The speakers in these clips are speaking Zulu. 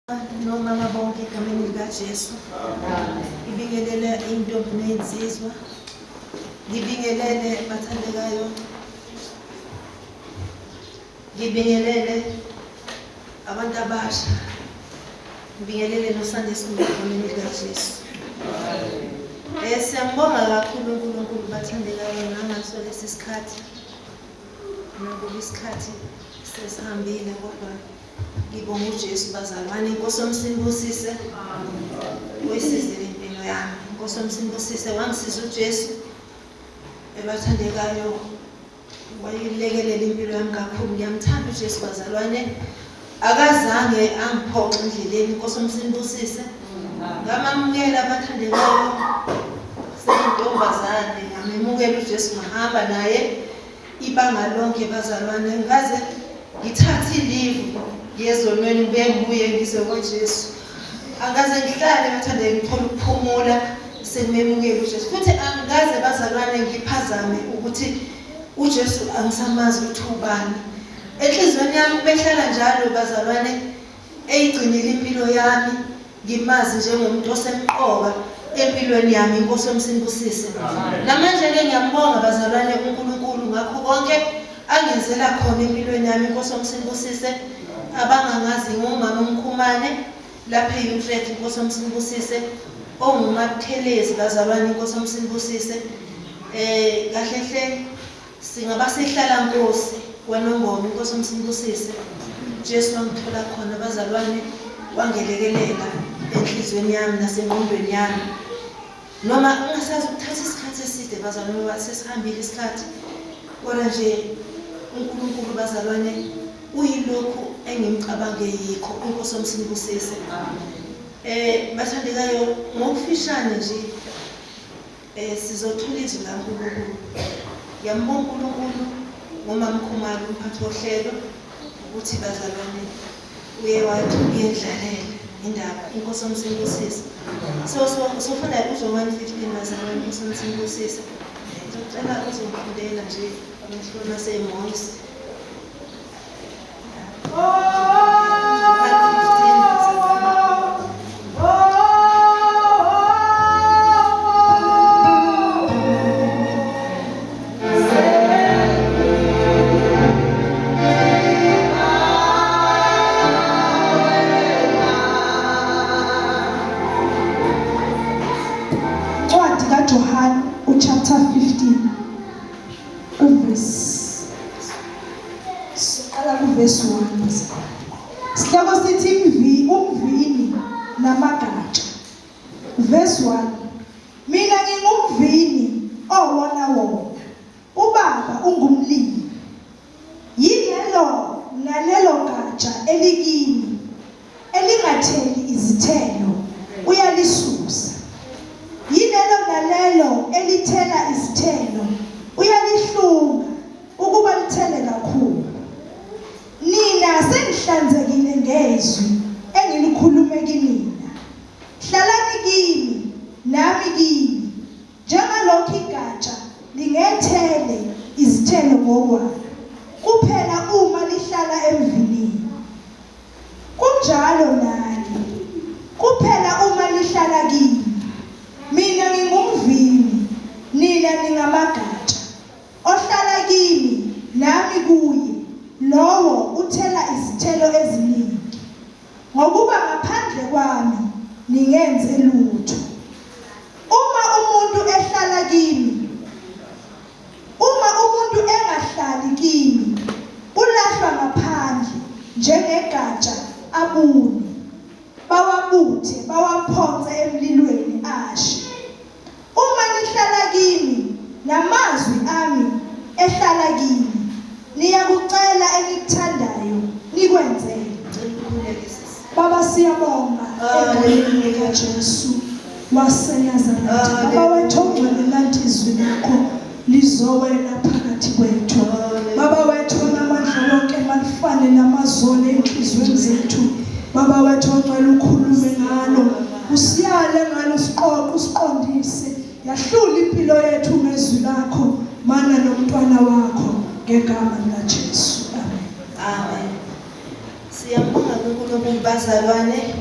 Nomama bonke egameni likaJesu. Ngibingelele intombi nezinsizwa. Ngibingelele bathandekayo. Ngibingelele abantu abasha. Ngibingelele noSunday School egameni likaJesu. Siyambonga kakhulu uNkulunkulu bathandekayo nangaso lesi sikhathi. Nakuba isikhathi sesihambile kodwa ngibonga uJesu bazalwane. Inkosi omsimbusise. Uyisizile impilo yami. Inkosi omsimbusise wangisiza uJesu. Ebathandekayo wayilekelela impilo yami kakhulu. Ngiyamthanda uJesu bazalwane. Akazange angiphoxe endleleni. Inkosi omsimbusise. Ngamamukela abathandekayo seyintombazane, ngamemukela uJesu ngahamba naye ibanga lonke bazalwane. Ngaze ngithathe ilivu ngiyezonweni ngibuye ngibuye ngize kwaJesu. Angaze ngihlale bathandeke ngithole ukuphumula sengimemukela uJesu. Futhi angikaze bazalwane ngiphazame ukuthi uJesu angisamazi ukuthi ubani. Enhliziyweni yami behlala njalo bazalwane eyigcinile impilo yami ngimazi njengomuntu osemqoka empilweni yami. Inkosi yomsimbusise. Namanje-ke ngiyambonga bazalwane uNkulunkulu ngakho konke angenzela khona empilweni yami. Inkosi yomsimbusise. Abangangazi ngumama uMkhumane lapha e-Utrecht. Inkosi yomsimbusise. Ongumathelezi bazalwane. Inkosi yomsimbusise. Kahle hle singabasehlala Nkosi kwaNongoma. Inkosi yomsimbusise. Jesu wangithola khona bazalwane, wangelekelela enhliziyweni yami nasengqondweni yami. Noma ngingasazi ukuthatha isikhathi eside bazalwane ngoba sesihambile isikhathi, kodwa nje uNkulunkulu bazalwane uyilokhu engimcabange yikho. Inkosi yomsimbusise. Bathandekayo, ngokufishane nje sizothola izwi laNkulunkulu. Ngiyambonga uNkulunkulu ngoMamkhumalo umphathi wohlelo ukuthi bazalwane uye wathi uyendlalela indaba. Inkosi yomsimbusise. So sofunda uJohn 15 bazalwane. Inkosi yomsimbusise. Ngizocela uzongifundela nje umhlola seMoyisi. Incwadi kaJohane uchapter 15 uverse, siqala kuverse 1. Sihloko sithi umvini namagatsha. Verse 1: mina ngingumvini owona wona, ubaba ungumlimi. Yilelo nalelo gatsha elikimi elingatheli izithelo uyalisusa, yilelo nalelo elithela izithelo uyalihlunga ukuba lithele kakhulu. Nina senihlanzekile ngezwi engilikhulume kinina. Hlalani kimi nami kini. Njengalokhu igatsha lingethele izithelo ngokwalo kuphela uma lihlala emvinini, kunjalo nani kuphela uma lihlala kimi. Mina ngingumvini, nina ningamagatsha. Ohlala kimi nami kuye, lowo uthela izithelo eziningi, ngokuba ngaphandle kwami ningenze lutho. Uma umuntu ehlala kimi, uma umuntu engahlali kimi, ulahlwa ngaphandle njengegatsha abune, bawabuthe bawaphonse emlilweni ashe. Uma nihlala kimi namazwi ami ehlala kimi, niyakucela enikuthandayo nikwenzele. Baba, siyabonga egameni likaJesu waseNazaretha. Baba wethu ongcwele, nanti izwi lakho lizowela phakathi kwethu. Baba wethu onamandla wonke, malifane namazolo enhliziyweni zethu. Baba wethu ongcwele, ukhulume ngalo, usiyale ngalo, usiqoqe, usiqondise. Yahlula impilo yethu ngezwi lakho. Mana nomntwana wakho ngegama likaJesu. Amen. Amen. Siyambonga uNkulunkulu. uNkulunkulu bazalwane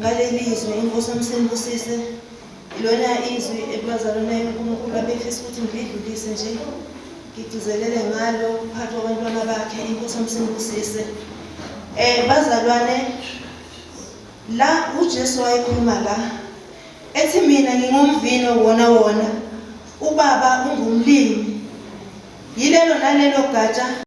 ngaleli zwi, inkosi amsinibusise. Ilona izwi ebazalwane uNkulunkulu abefisa ukuthi ngilidlulise nje, ngigcizelele ngalo phakathi kwabantwana bakhe, inkosi amsinibusise. Bazalwane, la uJesu wayekhuluma la ethi mina ngingumvino wona wona, ubaba ungumlimi. Yilelo nalelo gatsha.